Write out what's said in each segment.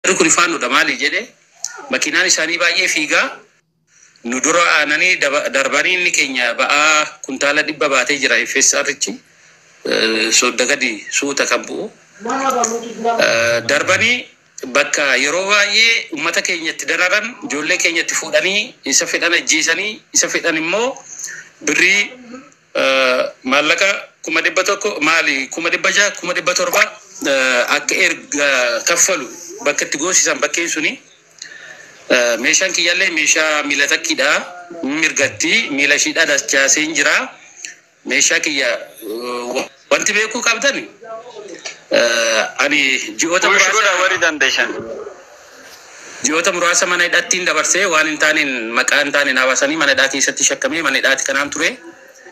Kun faannoodha maali jedhe, makiinaan isaanii baay'ee fiigaa nu dura aananii darbanii, inni keenya ba'aa kuntaala 100 baatee jira. FSRchi sodda gadi suuta kan bu'u darbanii bakka yeroo baay'ee ummata keenyatti dararan, ijoollee keenyatti fuudhanii isa fedhan ajjeesanii, isa fedhan immoo birrii maallaqa 100,000 maali, 600,000, 700,000 akka erga kaffalu bakka itti goosisan bakkeen suni. Meeshaan kiyyaallee meeshaa miila takkiidha, mirgatti miila ishiidha dachaaseen jira. Meeshaa kiyya wanti beekuu qabdan ani ji'oota Push godha muraasa warri dandeessan. Ji'oota muraasa mana hidhattiin dabarsee, waan hin taaneen, maqaa hin taaneen hawaasanii mana hidhaa keessatti shakkamee mana hidhaatti kanaan ture.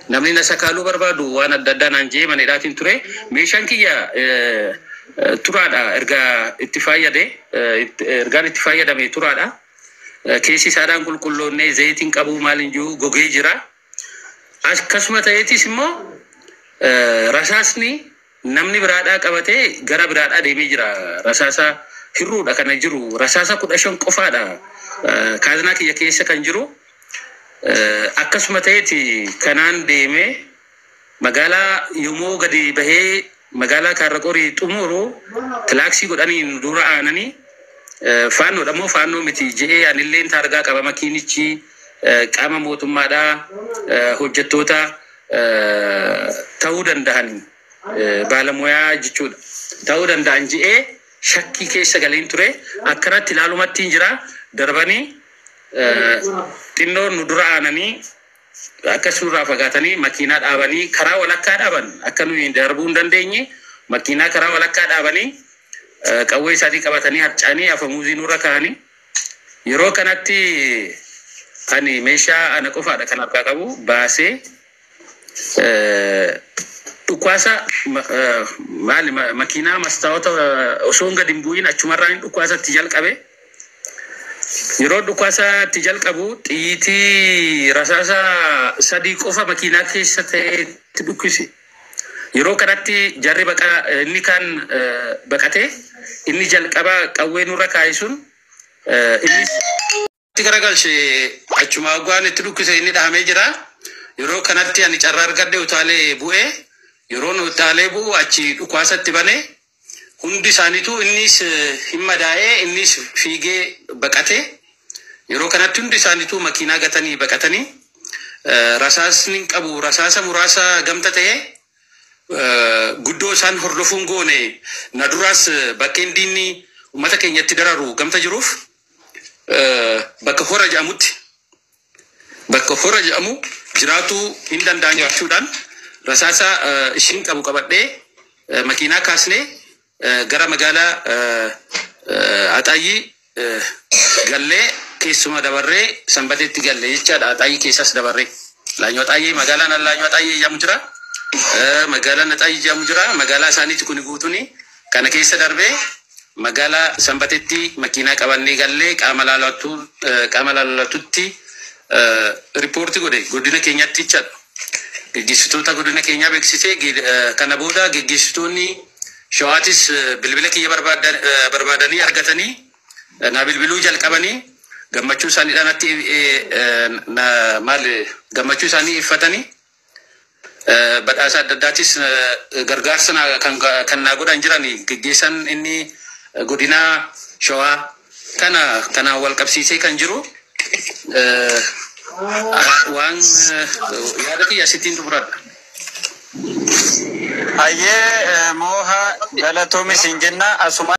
Namni na sakaaluu barbaadu waan adda addaa naan jee mana hidhaatiin ture. Meeshaan kiyya turaadha, erga itti fayyade, ergaan itti fayyadame turaadha. Keessi isaadhaan qulqulloonnee zayitiin qabu maal hin jiru, gogee jira. Akkasuma ta'eetis immoo rasaasni namni biraadhaa qabatee gara biraadhaa deemee jira. Rasaasa hirruudha kana jiru. Rasaasa 15 qofaadha kaazinaa kiyya keessa kan jiru. Akkasuma ta'eeti kanaan deemee magaalaa yommuu gadi bahee magaalaa Kaarraqorii xumuru kilaaksii godhanii nu dura aananii, faannoodha moo faannoo miti je'ee, anilleen taargaa qaba, makiinichi qaama mootummaadhaa hojjettoota ta'uu danda'an, baalamoyaa jechuudha, ta'uu danda'an je'ee shakkii keessa galeen ture. Akkanatti ilaalumattiin jira, darbanii xinnoo nu dura aananii akkas nurraa fagaatanii makiinaa dhaabanii, karaa walakkaa dhaaban, akka nuyi darbuu hin dandeenye makiinaa karaa walakkaa dhaabanii, qawwee isaanii qabatanii harcaanii afamuuzii nurra kaa'anii. Yeroo kanatti ani meeshaa ana qofaadha kan harkaa qabu baasee dhukaasa maali makiinaa mastaawota osoo hin gadi hin bu'in achumarraan dhukaasa itti jalqabe. Yeroo dhukaasa itti jalqabu xiyyiitii rasaasa sadii qofa makiinaa keessa ta'etti dhukkise. Yeroo kanatti jarri baqa, inni kaan baqatee, inni jalqaba qawwee nurra kaa'e sun innis itti garagalche. Achuma hoggaan itti dhukkise inni dhahamee jira. Yeroo kanatti ani carraa argadhe utaalee bu'ee, yeroon utaalee bu'u achi dhukaasatti bane. Hundi isaaniitu, innis hin madaa'ee, innis fiigee baqate. Yeroo kanatti hundi isaaniitu makiinaa gatanii baqatanii, rasaasni hin qabu, rasaasa muraasa gamta ta'ee guddoo isaan hordofuun goone. Na duraas bakkeen diinni uummata keenyatti dararu gamta jiruuf bakka hora jedhamutti, bakka hora jedhamu jiraatuu hin danda'an jechuudhaan rasaasa ishiin qabu qabadhee makiinaa kaasnee gara magaalaa Axaayyii gallee, keessuma dabarree Sanbateetti galle jechaadha. Axaayyii keessas dabarree. Laanyoo Axaayyii, magaalaan Laanyoo Axaayyii jedhamu jira. Magaalaan Axaayyii jedhamu jira. Magaalaa isaaniitti kuni guutuuni. Kana keessa darbee magaalaa Sanbateetti makiinaa qabannee gallee qaama laalatutti riippoortii godhe godina keenyatti jechaadha. Geggeessitoota godina keenyaa beeksisee, kana booda geggeessitoonni Shawaatis bilbila kiyya barbaadanii argatanii na bilbiluu jalqabanii, gammachuu isaaniidhaan natti na maal gammachuu isaanii ibfatanii, badhaasa adda addaatis gargaarsa kan naa godhan jiran geggeessan inni godina Shawaa kana kanaan wal qabsiisee kan jiru waan yaada kiyya asittiin xumuradha. Hayyee, mooha galatoomi siin jenna asuma.